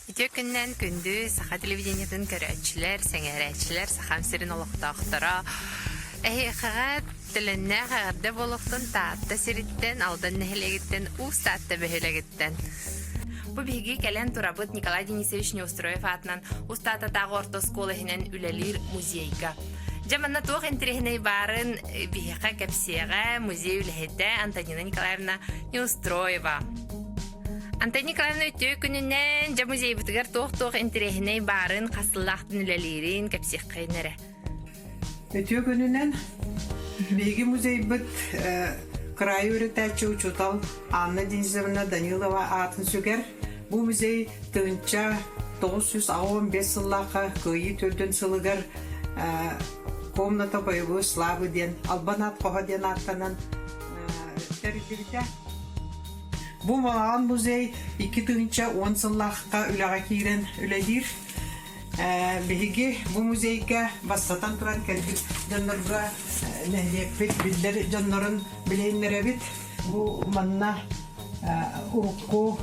Үтүө күнүнэн күндү саха телевидениетын көрөөччүлэр, сэҥээрээччилэр, Сахам сирин олохтоохторо. Эһиэхэҕэ төлөннөөх эҕэрдэ буолуохтун Таатта сириттэн, Алдан нэһилиэгиттэн, Уус Таатта бөһүөлэгиттэн. Бу биһиги кэлэн турабыт Николай Денисович Неустроев аатынан Уус Тааттатааҕы орто оскуола иһинэн үлэлиир музейга. Дьэ манна туох интэриэһинэй баарын биһиэхэ кэпсиэҕэ музей үлэһитэ Антонина Николаевна Неустроева. Антонина Николаевна үтүө күнүнэн дьэ музейбытыгар туох-туох интэриэһинэй баарын, хас сыллаахтын үлэлиирин кэпсиэххэйин эрэ. Үтүө күнүнэн биһиги музейбыт кыраайы үөрэтээччи учуутал Анна Денисовна Данилова аатын сүгэр. Бу музей 1985 сыллаахха Кыайыы төрдүн сылыгар «Комната боевой славы» диэн Албан аат хоһо диэн ааттанан тэриллибитэ. Бу балаҕан музей 2010 сыллаахха үлэҕэ киирэн үлэлиир. Биһиги бу музейга бастатан туран кэлбит дьоннорго нэһилиэкпит биллэр дьоннорун билиһиннэрэбит. Бу манна урукку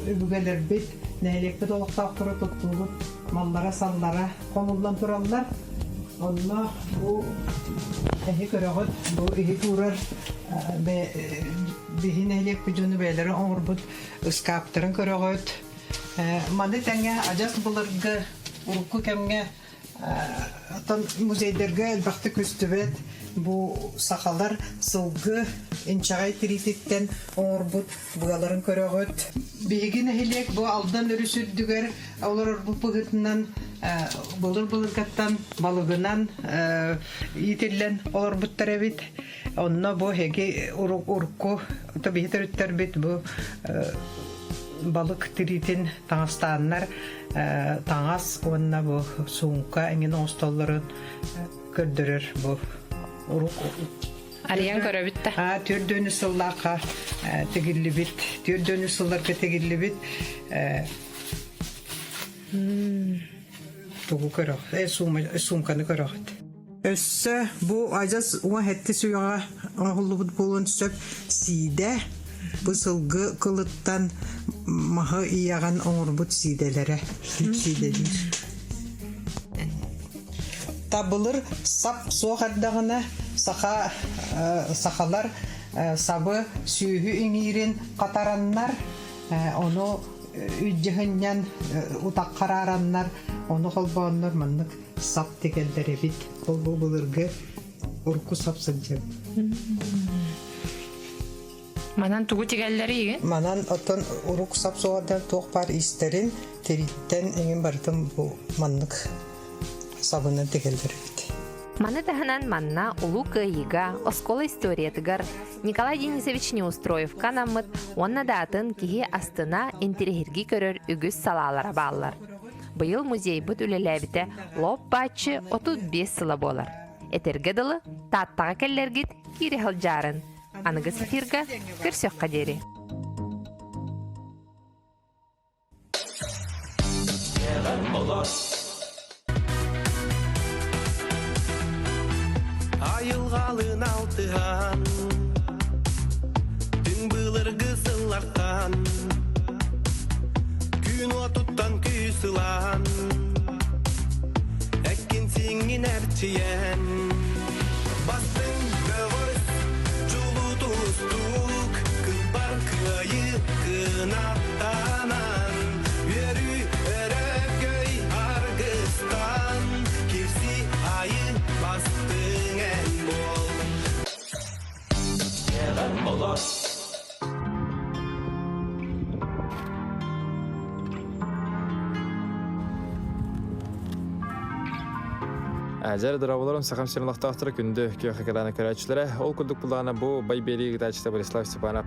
өбүгэлэрбит, нэһилиэкпит олохтоохторо туттубут маллара-саллара хомуллан тураллар. Онно бу эһи көрөҕүт, бу иһит уурар биһи нэһилиэкпит дьону бэйэлэрэ оҥорбут ыскааптарын көрөҕүт. Маны тэҥэ адьас былыргы урукку кэмҥэ оттон музейдарга элбэхтик көстүбэт бу сахалар сылгы инчэҕэй тириититтэн оҥорбут быаларын көрөҕүт. Биһиги нэһилиэк бу Алдан өрүс үрдүгэр олорорбут быһыытынан былыр-былыргаттан балыгынан иитиллэн олорбуттар эбит. Онно бу эһиги урукку биһи төрүттэрбит бу балык тириитин таҥастааннар таҥас уонна бу суумка эҥин оҥостоллорун көрдөрөр бу урук Арыйан көрөбүт да. Түөрт сыллаахха тигиллибит, түөрт сылларга тигиллибит тугу көрөх, суумканы көрөҕүт. Өссө бу адьас уҥа сэттис үйэҕэ оҥоһуллубут буолуон сөп сиидэ бу сылгы кылыттан маһы ийэҕин оҥорбут сиидэлэрэ сиидэлиир. Табылыр сап суох эрдэҕинэ саха сахалар сабы сүөһү иҥиирин хатараннар ону үддьүһүнньэн утах хараараннар ону холбооннор маннык сап тигэллэр эбит. Ол бу былыргы урукку сап сылдьар. Манан тугу тигэллэрий? Манан оттон урук сап суоҕардан туох баар истэрин, тириттэн эҥин барытын бу маннык сабынан тигэллэр эбит. Маны таһынан манна Улуу Кыайыыга, оскуола историятыгар Николай Денисович Неустроевка анаммыт уонна да атын киһи астына, интэриэһиргии көрөр үгүс салаалара бааллар. Быйыл музейбыт үлэлээбитэ лоп-бааччы 35 сыла буолар. Этэргэ дылы, Тааттаҕа кэллэргит киирэ сылдьаарын. Аныгыс эфирга көрсүөххэ диэри. Айылҕалыын алтыһан, түҥ былыргы сыллартан, күн уотуттан күүс ылан, эккин-сииҥҥин эрчийэн, бастыҥ бөҕөс, чулуу тустуук, кылбар кыайыы кынаттанан, үөрүү өрөгөй аргыстан, кирси айы бастыҥ эн буол. Дьэ, дорооболорум, Сахам сирин олохтоохторо күндү күөх экраны көрөөччүлэрэ. Ол курдук былаана бу Байбери ыытааччыта Борислав Степанов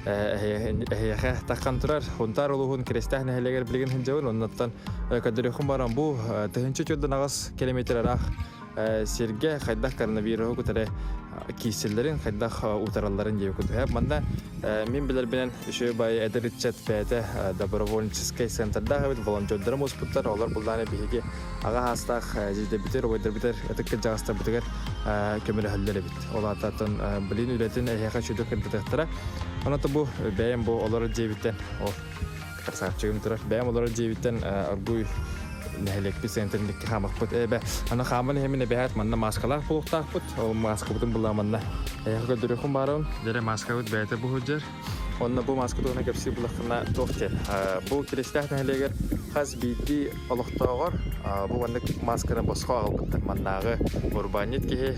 эһиэхэ таххан турар. Хунтаар улууһун Киристээх нэһилиэгэр билигин сылдьабын. Оннуттан көрдөрүөххүн баран бу 1408 километр ыраах сиргэ хайдах коронавируһу кытары киирсэллэрин, хайдах утаралларын диэби курдук. Манна мин билэрбинэн үчүгэй баайы эдэр ыччат бэйэтэ добровольческай центрдаах эбит, волонтердары муспуттар, олор буллааны биһиги аҕа аастаах дьидэбитигэр, убайдарбытыгар, ытык кырдьаҕастарбытыгар көмөлөһөллөр эбит. Ол аатааттан билин үлэтин эһиэхэ үчүгэй кырдатыахтара. Онон бу бэйэм бу олорор дьиэбиттэн ол. Красавчигым турар. Бэйэм олорор дьиэбиттэн оргууй нэһилиэкпит центрин икки хаамахпыт. Эбэ, аны хааман иһэмин эбэһээт манна мааскалаах буолуохтаахпыт. Ол мааскабытын булла манна. Эһиэхэ көрдөрүөххүн баарабын. Дьэрэ мааскабыт бэйэтэ бу сылдьар. Онно бу мааска туһунан кэпсиир буллаххына туох диэн. Бу Киристээх нэһилиэгэр хас биирдии олохтооҕор бу маннык маасканы босхо аҕалбыттар. Маннааҕы урбаанньыт киһи,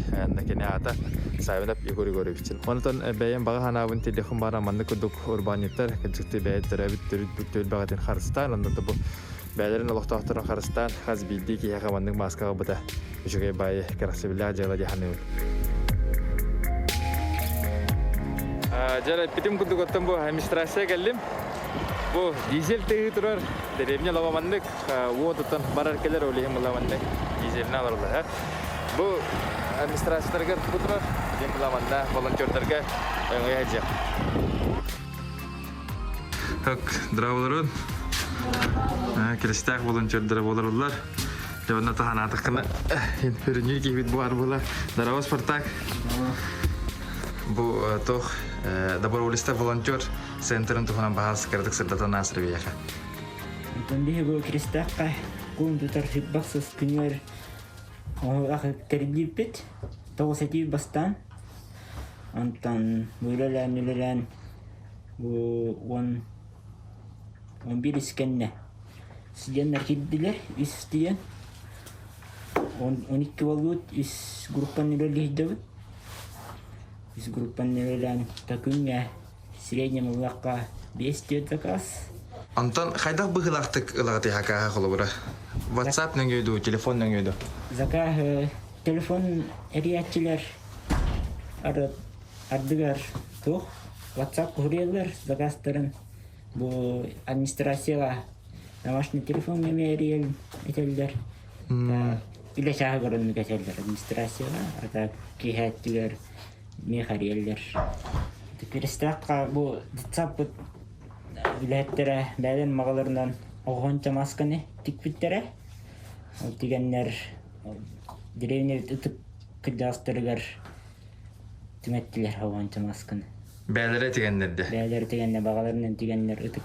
кини аата Савинов Егор Егорович. Онтон бэйэм баҕа санаабын тиэрдиэхпин баҕарам маннык курдук урбаанньыттар кырдьыкты бэйэ төрөөбүт төрүт түөлбэҕитин харыстаан, онно бу бэйэлэрин олохтоохторун харыстаан хас биирдии киһиэхэ маннык мааска аҕалбыта үчүгэй баайы кэрэхсэбиллээх дьыала дии саныыбын. Дьэ, эппитим курдук оттон бу администрация кэллим. Бу дизель тыһыы турар деревня лаба маннык уотуттан барар кэлэр ол иһин була маннык дизельне аларылар. Бу администрацияларыгар бу турар диэн була манна волонтердарга өҥөйө сылдьар. Так, здраволорун. Крестях волонтердара болоруллар. Дьонно таһанаатаххына өрүнүү киһибит буар була. Здорово, Спартак. Бу туох доброволиста волонтер центрын туһунан баһаас кыратык сырдатан аасыр биһиэхэ. Онтон биһи бу Крестахха куун тутар сырбах сыс күнүгэр тэрийбиппит. Тоҕус этии бастаан. Онтон бу үлэлээн үлэлээн бу 10 11 искэннэ студеннар киирдилэр үс студент 12 буоллубут үс группаны үлэлиһдибит үс группаны үлэлээн күҥҥэ среднем ыллахха 5-4 заказ. Онтон хайдах быһыылаахтык ылаҕытый хакааһа холобура? WhatsApp нөҥүө дуу, телефон нөҥүө дуу? Заказ телефон эрийээччилэр ардыгар туох WhatsApp куһуруйаллар заказтарын бу администрацияҕа домашний телефон эмиэ эрийэн этэллэр. Үлэ чааһыгар оннук этэллэр администрацияҕа, а так киэһээттигэр миэхэ эрийэллэр. Крестаахха бу детсаппыт үлэһиттэрэ бэйэлэрин маҕаларынан оҕоһунча масканы тикпиттэрэ. Ол тигэннэр деревня ытык кырдьаҕастарыгар түҥэттилэр оҕоһунча масканы. Бэйэлэрэ тигэннэрдэ. Бэйэлэрэ тигэннэр, баҕаларынан тигэннэр ытык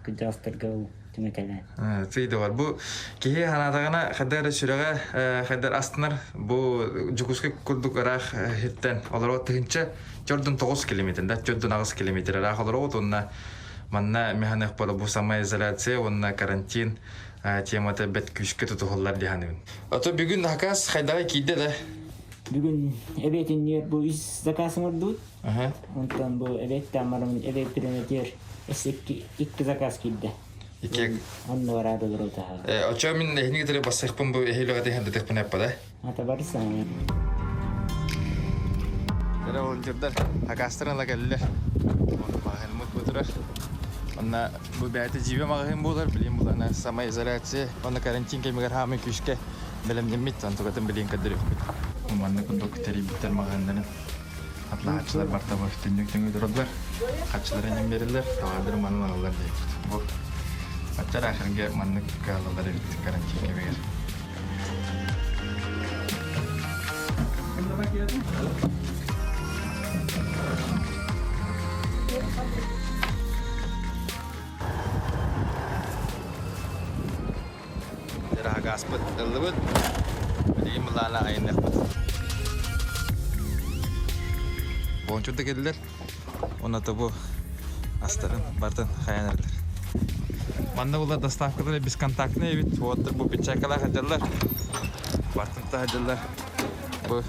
кырдьаҕастарга ол түҥэтэлээн. Сыйдыбар. Бу киһи санаатаҕына хайдах эрэ сүрэҕэ хайдар астынар. Бу Дьокуускай курдук ыраах сиртэн олорор 1049 километр, да 48 километр ыраах олоробут уонна манна механых бу самоизоляция уонна карантин темата бэт күүскэ тутуһуллар дии саныыбын. Ото бүгүн заказ хайдаҕа киирдэ да? Бүгүн эбиэтинньиэр бу үс заказ оҥордубут. Онтон бу эбиэттэн бараммын эбиэт пирамидер өссө икки заказ киирдэ. Икки Онно бараады олорутаһа. Очо мин эһини кытары бассыхпын бу эһилэҕэ тиһэн эппада. Ата барсан. Эрэ волонтердар акаастарын ыла кэллилэр. Маҕаһыыммыт бу турар. Онно бу бэйэтэ дьиибэ маҕаһыын буолар, билигин булана самоизоляция, онно карантин кэмигэр хаамыы күүскэ бэлэмнэммит, онтукатын билигин көрдөрүөхпүт. Маннык курдук тэрийбиттэр маҕаһыыннарын Атлааччылар барта бу түннүк түҥү тураллар, харчыларын иһин биэрэллэр, табаардары манан ылаллар диэбит. Бу бачча ыраахырга маннык кыаллалар эбит карантин кэмигэр. Дьараһагааспыт ыллыбыт, билигин былаана айанныахпыт. Бончур да кэллилэр. Уонна бу астарын бартын хайан эрэллэр. Манна була доставкалара бесконтактный эбит. Уоттар бу печакалаах сылдьаллар. Бартын таһдьаллар. Бу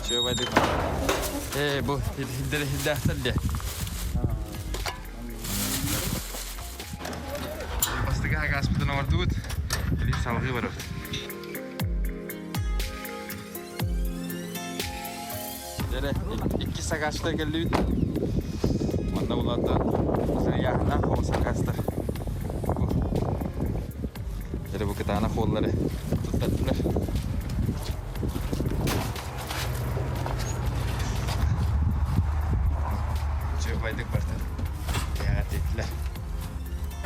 Чүөбайдык. Ээ, бу хиддэр хиддээхтэр де. Бастакы хагааспытын оҥордубут. Билин салгыы барабыт. Дьэрэ, икки сагаачтар кэллибит. Манна булата сырыйааһыннаах хоҕус сакаастар. Дьэрэ бу кытаанах уоллары туттардылар. Үчүгэйдик барда. Тиэхэтиэтилэр.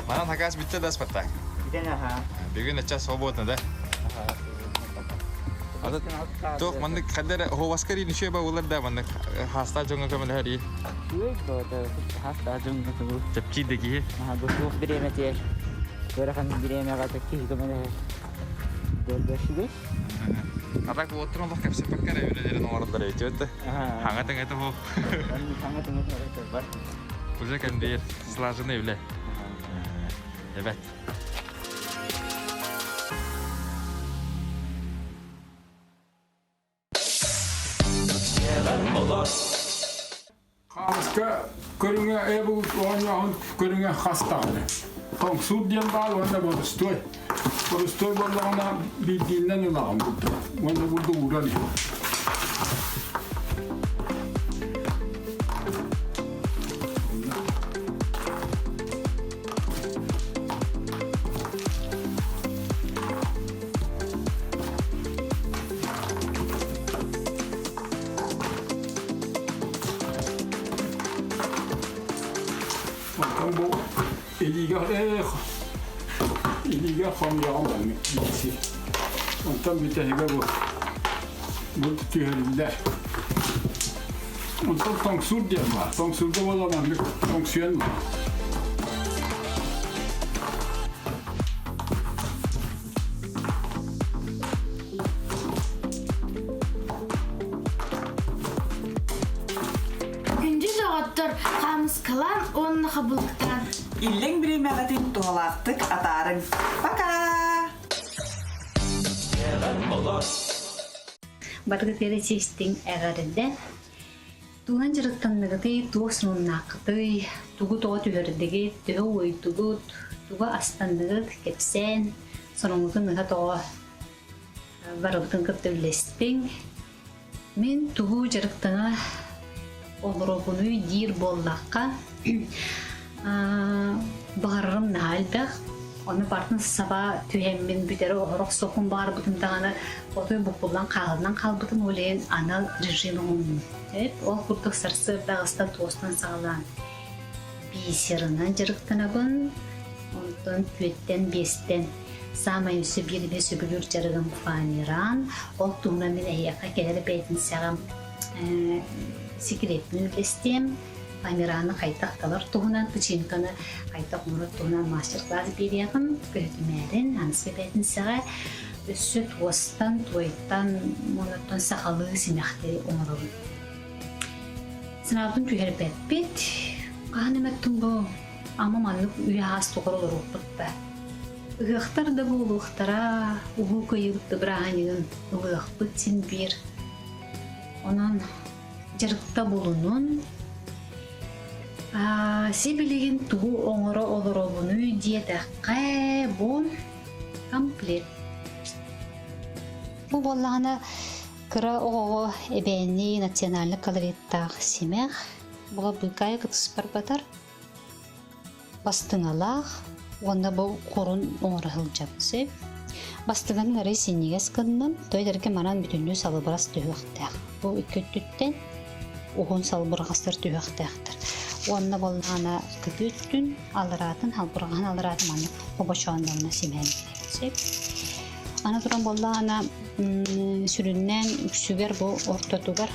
Манан хакаас бүттэ да Спартак? Бүтэн аха. Бүгүн ыччат свободно да? Ата туох маннык ханна эрэ оһуобаска эрийн үчүгэй ба буолар да маннык хаастаах дьоҥҥо көмөлөһөр ии. Үчүгэй боото хаастаах дьоҥҥо көмөл. Чэпчиир да киһи. Аха бу суох бириэмэтигэр ыарахан бириэмэҕэ киһи көмөлөһөр. Дөрбөшүгэй. А так уоттарын олох кэпсэппэккэ эрэ үлэлэрин оҥороллор эбит да. Хаҥа тэҥэтэ суох. Хаҥа тэҥэтэ бар. Уже кэмдиир слаженный үлэ. Эбэт. Хаалыска көрүҥэ эбул оонньооһун көрүҥэ хас даҕаны. Тоҥсуур диэн баар уонна борустуой. Борустуой буоллаҕына биирдиинэн ылаҕын бурдук. Уонна бурдук ууран иһин. Оттон бу илиигэ эх илиигэ хомуйаҕын маннык биирси. Онтон бүтэһигэ бу бу түһэриллэр. Онтон тоҥсуур диэн баар. Тоҥсуурга буолан маннык тоҥсуйан Күндү доҕоттор, хаамыскалаан уонна хабылыктаан. Иллэҥ бириэмэҕитин туһалаахтык атаарыҥ. Пока! Барыгытыгар истиҥ эҕэрдэ. Тугунан дьарыктанныгытый, туох сонуннааххытый, тугу тоҕо түһэрдигит, төһө уойдугут, тугу астанныгыт, кэпсээн, сонуҥҥутун ыһа тоҕо барыбытын кытта үллэстиҥ. Мин тугу дьарыктана олоробунуй диир буоллахха, баҕарарым наһаа элбэх. Ону барытын саба түһэммин бүтэрэ оһоро охсуохпун баҕарбытым даҕаны отой буккуллан хаалынан хаалбытым ол иһин анал режим оҥоһуннум. Ол курдук сарсыарда аҕыстан туостан саҕалаан бисерынан дьарыктанабын, онтон түөттэн биэстэн саамай өссө биир эмэ сөбүлүүр дьарыгым фанеран, ол туһунан мин эһиэхэ кэлэр бээтинсэҕэ секретпин үллэстиэм. Фанераны хайдах талар туһунан, печеньканы хайдах оҥорор туһунан мастер-класс биэриэҕим. Көһүтүмээрин, аныгы бээтинсэҕэ өссө туостан, туойтан, уоннаттан сахалыы симэхтэри оҥоробун. Санаабытын түһэрбэппит. Хаһан эмэ бу ама маннык үйэ аас тухары олоруохпут да. Ыһыахтар да буолуохтара, улуу кыайыыбыт да бырааһынньыгын ылыахпыт син биир. Онон дьарыкта булунун, сибилигин тугу оҥоро олоробунуй диэтэххэ, бу комплект. Бу буоллаҕына кыра оҕоҕо эбээннии национальнай колориттаах симэх, була быыкаайа кытыспар батар, бастыҥалаах уонна бу курун оҥоро сылдьабын сөп. Бастыҥанын арый синньигэс гынным, той эргэ манан бүтүннүү салыбырас түһүөхтээх. Бу икки өттүттэн уһун салбырҕастар түһүөхтээхтэр. Уонна буоллаҕына кытыы өттүн алараатын, халбырҕаһын алараатын маннык хобочооннорунан симээн сөп. Аны туран буоллаҕына сүрүннээн үксүгэр бу ортотугар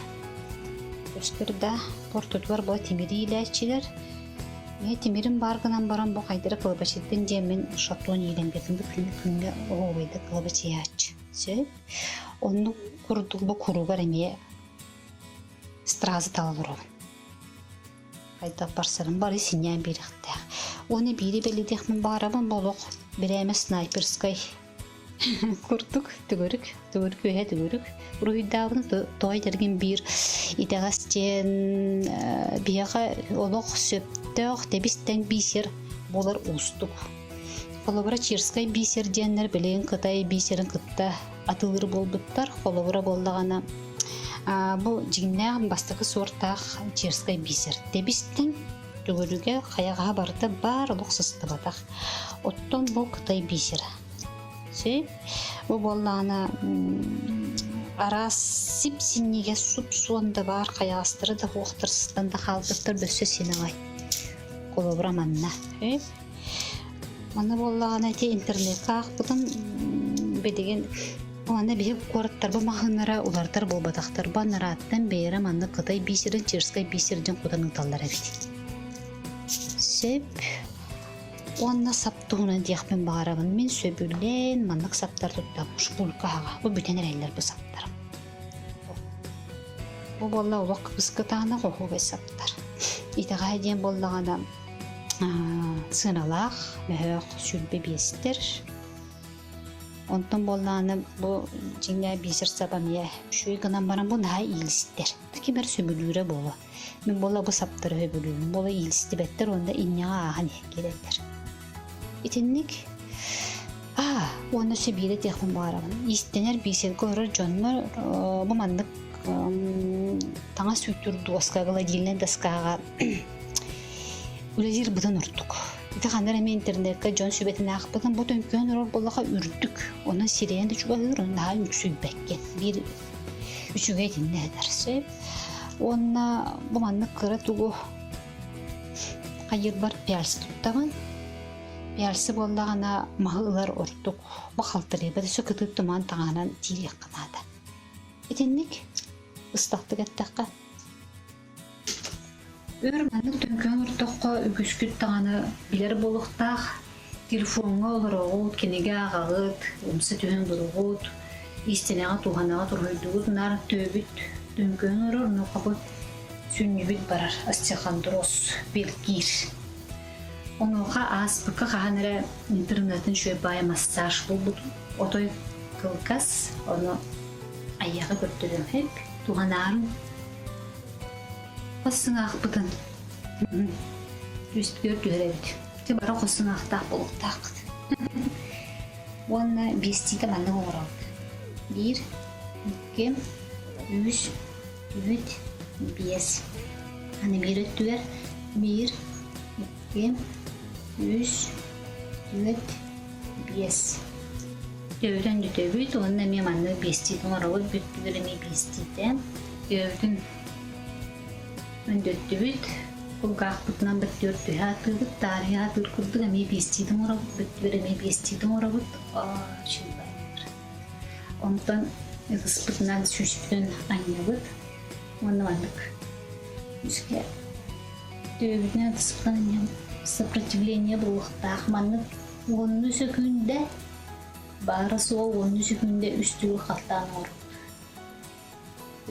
көстөр да ортотугар бу тимири иилээччилэр Ийэ тимирим баар гынан баран бу хайдары кылабачыйдын диэммин шатон иилэн биэрдим бу күн күҥҥэ оһуобайдык кылабачыйааччы. Сөп. Оннук курдук бу куругар эмиэ стразы тала олоробун. Хайдах барсарын бары синньээн биэриэхтээх. Уонна биири бэлиэтиэхпин баҕарабын бу олох бирээмэ снайперскай Курдук төгүрүк, төгүрүк үөһэ төгүрүк уруһуйдаабытын тоҕо этэргин биир итэҕэс диэн биһиэхэ олох сөптөөх тэбис-тэҥ бисер буолар уустук. Холобура Чирскай бисер диэннэр билигин Кытай бисерин кытта атыылыыр буолбуттар. Холобура буоллаҕына бу дьиҥнээх бастакы суортаах Чирскай бисер тэбис-тэҥ төгүрүгэ хайаҕаһа барыта баар олох сыстыбатах. Оттон бу Кытай бисера Сөп. Бу буоллаҕына араас сип-синньигэс суп-суон да баар хайаҕастара да суохтар сыстан да хаалбыттар өссө син аҕай. Холобура манна. Сөп. Манна буоллаҕына ити интернекка аахпытым билигин Манна биһи куораттарба маҕаһыыннара уларытар буолбатахтарба нарааттан бэйэрэ манна Кытай бисерин, Черскай бисердин кутан ыыталлар эбит. Сөп. Уонна сап туһунан диэхпин баҕарабын. Мин сөбүлээн маннык саптар туттабын. Шпулька аҕа. Бу бүтэн эрэллэр бу саптарым. Бу буолла олох кыбыскытаанах оһуобай саптар. Итэҕэһэ диэн буоллаҕына сыаналаах, мөһөөх 25-тэр. Онтон буоллаҕына бу дьиҥнээх бисер сап эмиэ үчүгэй гынан баран бу наһаа иилистэр. Ким эрэ сөбүлүүрэ буолуо. Мин буолла бу саптары сөбүлүүбүн. Буола иилистибэттэр уонна инньэҕэ ааһан иһэн киирэллэр. Итинник Аа, уонна өссө биирэ диэхпин баҕарабын. Иистэнэр бисергэ олорор дьоннор бу маннык таҥас үүттүүр дуоска, гладильнай доскаҕа үлэлиир быдан ордук. Ити ханна эрэ эмиэ интернеккэ дьон сүбэтин аахпытым, бу төҥкөйөн олорор буоллаха үрдүк. Онон сирэйин да чугаһыыр, онон наһаа үҥсүйбэккин. Биир үчүгэй итиннэ этэр сөп. Уонна бу маннык кыра тугу хайыырбар пяльцы туттаҕын. Пяльцы буоллаҕына маһы ылар ордук. Бу халтарыйбат өссө кытыы туман таҥаһынан тиириэххэ наада. Итинник ыстахтык эттэххэ Өр маннык түҥкүн ортоххо үгүскүт даҕаны билэр буолуохтаах. Телефоҥҥа олороҕут, кинигэ ааҕаҕыт, умса түһэн олороҕут, истинэҕэ туһанаҕа туруһуйдугут, наар түөбүт түҥкүн олорор, онуоха бу сүнньүбүт барар, остеохондроз бэлгиир. Онуоха ааспыкка хаһан эрэ интернеттэн үчүгэй баайа массаж булбутум. Отой кылгас, ону айыаҕа көрдөрүөм сөп. Туһанаарын Хос сыҥаахпытын түспүтүгэр түһэрэбит. Ити бары хос сыҥаахтаах буолуохтааххыт. Уонна биэстиитэ маннык оҥоробут. Биир, икки, үс, түөрт, биэс. Аны биир өттүгэр биир, икки, үс, түөрт, биэс. Төбөтүн бүтөбүт уонна эмиэ маннык биэстиитэ оҥоробут. Бүттүгэр эмиэ биэстиитэ. Төбөбүтүн өндөттүбүт. Кулгаахпытынан бөттүөр түһэ атыыбыт, таарыйа атыыр курдук эмиэ биэстиитэ оҥоробут, бөттүгэр эмиэ биэстиитэ оҥоробут. Онтон ытыспытынан сүүспүтүн анньабыт уонна маннык үскэ төбөбүтүнэн ытыспытынан анньабыт. Сопротивление буолуохтаах. Маннык уонну сөкүүндэ баара суоҕа уонну сөкүүндэ үс төгүл хаттаан оҥоробут.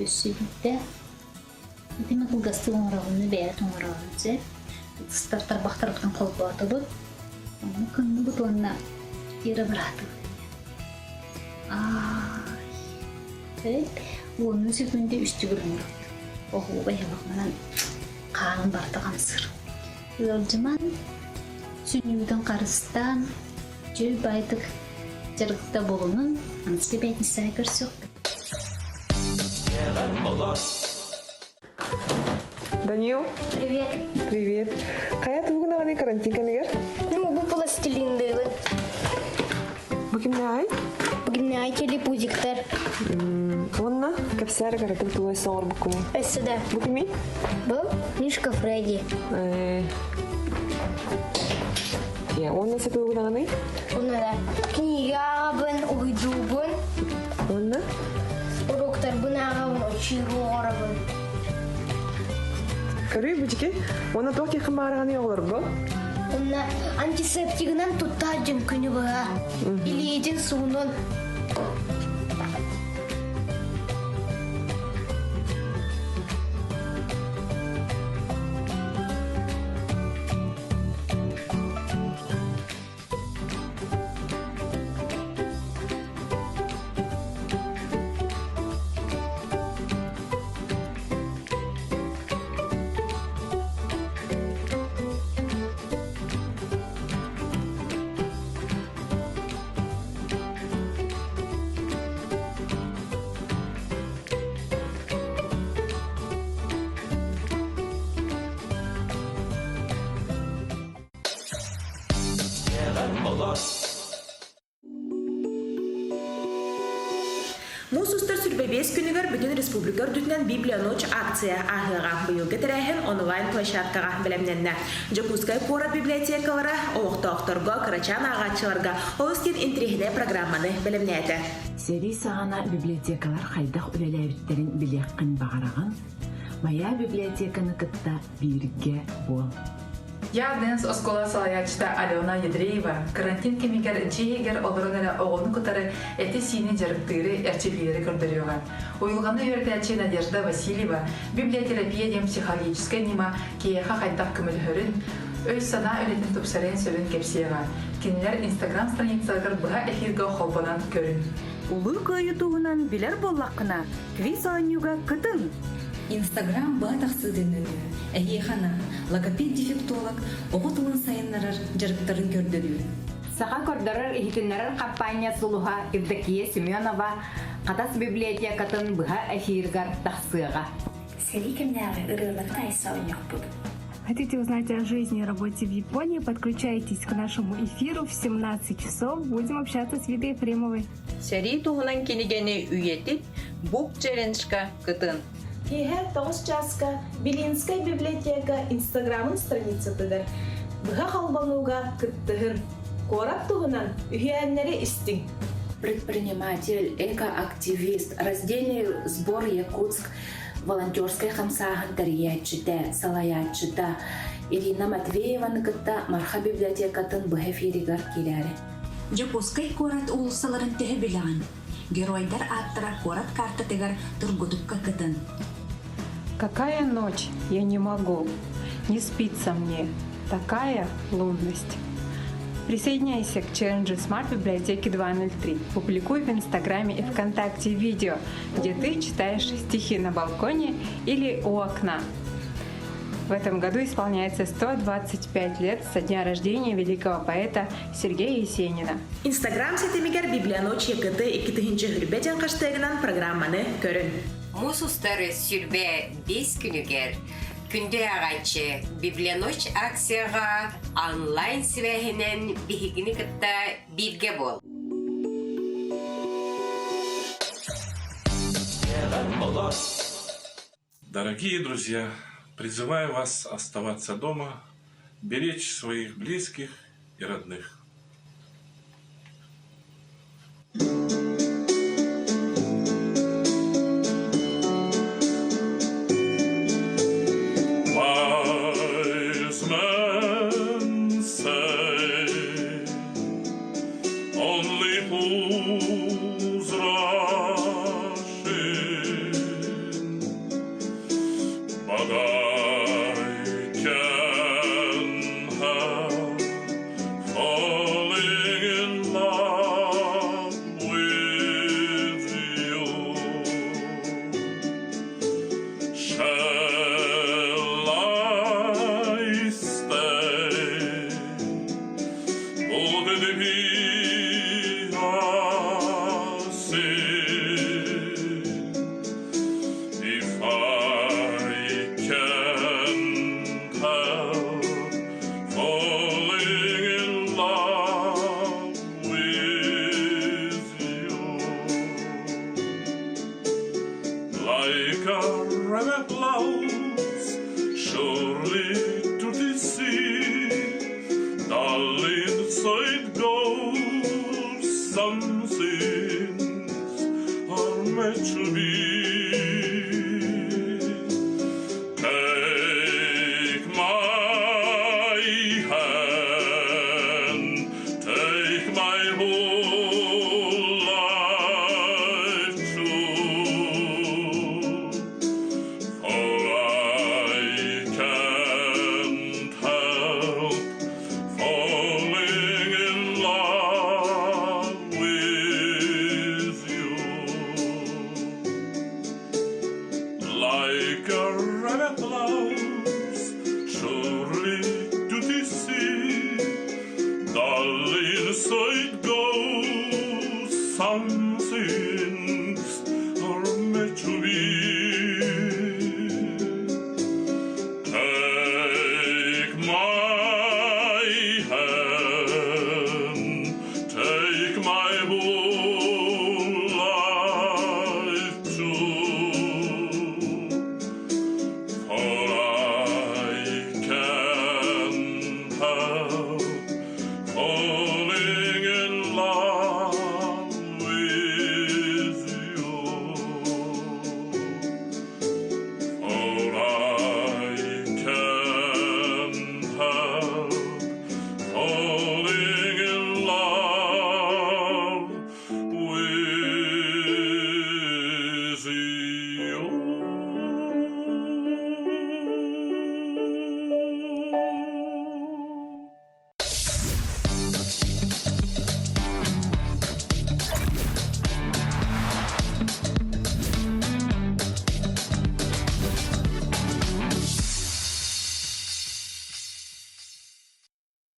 Өссө биирдэ итини кылгастык оҥороҕуну бэйэт оҥороҕун сөп. Ытыстар тарбахтарбытын холбоотобут. Ону кынныбыт уонна тиэрэ быраатыбыт. Аай. Уонну сөкүүндэ үс төгүл оҥоробут. Оһуобай манан хаанын барыта хамсыыр. Ыалдьыман, сүнньүгүтүн харыстаан, Дьүл баайдык дьарыкта булунун, аныгы пятницаҕа көрсүөхпүт. Данил. Привет. Привет. Хайа тугун аҕаны карантин кэмигэр? Ну, бу пластилиндыыбын. Бу кимнээҕий? Бу кимнээҕий телепузиктар. Уонна кэпсээр каратын тугай соҥорбуккунуй? Өссө да. Бу кимий? Бу Мишка Фредди. Уонна сатыыбын Уонна да книга ааҕабын, уһуйдуубун. Уонна? Уруоктарбын ааҕабын, учууру оҥоробун. Көрүй бу Уонна туох диэххин баҕараҕыный оҕолорго? Уонна антисептигынан туттаа дьон күнү быһа. Илиитин суунун. Муус устар сүрбэбиэс күнүгэр бүтүн республика үрдүтүнэн Библия ночь акция ааһыаҕа. Быйылгы тэрээһин онлайн-площадкаҕа бэлэмнэннэ. Дьокуускай куорат библиотекалара олохтоохторго, кырачаан ааҕааччыларга олус диэн интэриэһинэй программаны бэлэмнээтэ. Сэрии саҕана библиотекалар хайдах үлэлээбиттэрин билиэххин баҕараҕын? Майа библиотеканы кытта бииргэ буол. Я Дэнс оскуола салайааччыта Алена Ядреева карантин кэмигэр дьиэ иһигэр олорон эрэ оҕону кытары эти-сиини дьарыктыыры, эрчиллиилэри көрдөрүөҕэ. Уйулҕаны үөрэтээччи Надежда Васильева библиотерапия диэн психологическай ньыма киһиэхэ хайдах көмөлөһөрүн, өй-санаа үлэтин тупсарыан сөбүн кэпсиэҕэ. Кинилэр Инстаграм страницаларыгар быһа эфиргэ холбонон көрүҥ. Улуу Кыайыы туһунан билэр буоллаххына, квиз оонньууга кытын! Инстаграм быһа тахсыытын нөҥүө эһиэхэ анаан логопед-дефектолог оҕо тылын сайыннарар дьарыктарын көрдөрүү. Саха көрдөрөр-иһитиннэрэр хампаанньа сулуһа Евдокия Семенова Хатас библиотекатын быһа эфиргар тахсыаҕа. Сэрии кэмнээҕи ырыалары таайса оонньохпут. Хотите узнать о жизни и работе в Японии? Подключайтесь к нашему эфиру в 17 часов. Будем общаться с Видой Ефремовой. Сэрии туһунан кинигэни үйэтит Book Challenge-ка кытын. Киэһэ тоҕус чааска Белинскэй библиотека Инстаграмын страницатыгар быһа холбонууга кыттыһын. Куорат туһунан үһүйээннэри истиҥ. Предприниматель, эко-активист, раздельный сбор Якутск волонтерскай хамсааһын тэрийээччитэ, салайааччыта Ирина Матвееваны кытта Марха библиотекатын быһа эфиригэр киирээри. Дьокуускай куорат уулуссаларын төһө билэҕин? Геройдар ааттара куорат картатыгар тургутукка кытын. Какая ночь, я не могу, не спится мне, такая лунность. Присоединяйся к челленджу Smart Библиотеки 2.03. Публикуй в Инстаграме и ВКонтакте видео, где ты читаешь стихи на балконе или у окна. В этом году исполняется 125 лет со дня рождения великого поэта Сергея Есенина. Инстаграм ситимигэр Библионочь ЯКТ 2000 диэн хаштыгынан программаны көрүн. Муус устары сүрбэ бес күнүгэр күндү ааҕааччы Библионочь акцияҕа онлайн сибээһинэн биһигини кытта бииргэ буол. Дорогие друзья, призываю вас оставаться дома, беречь своих близких и родных. Wise men say only fools rush in, but I can help falling in love with you. Shall I stay? Would it be a sin if I can't help falling in love with you? Like a river flows surely to the sea, darling, so it goes. Some things are meant to be. Take my hand, take my whole life too. For I can't help falling in love with you. Like a river flows surely to the sea, darling, so it goes. Some things are meant to be. Take my hand, take my whole life.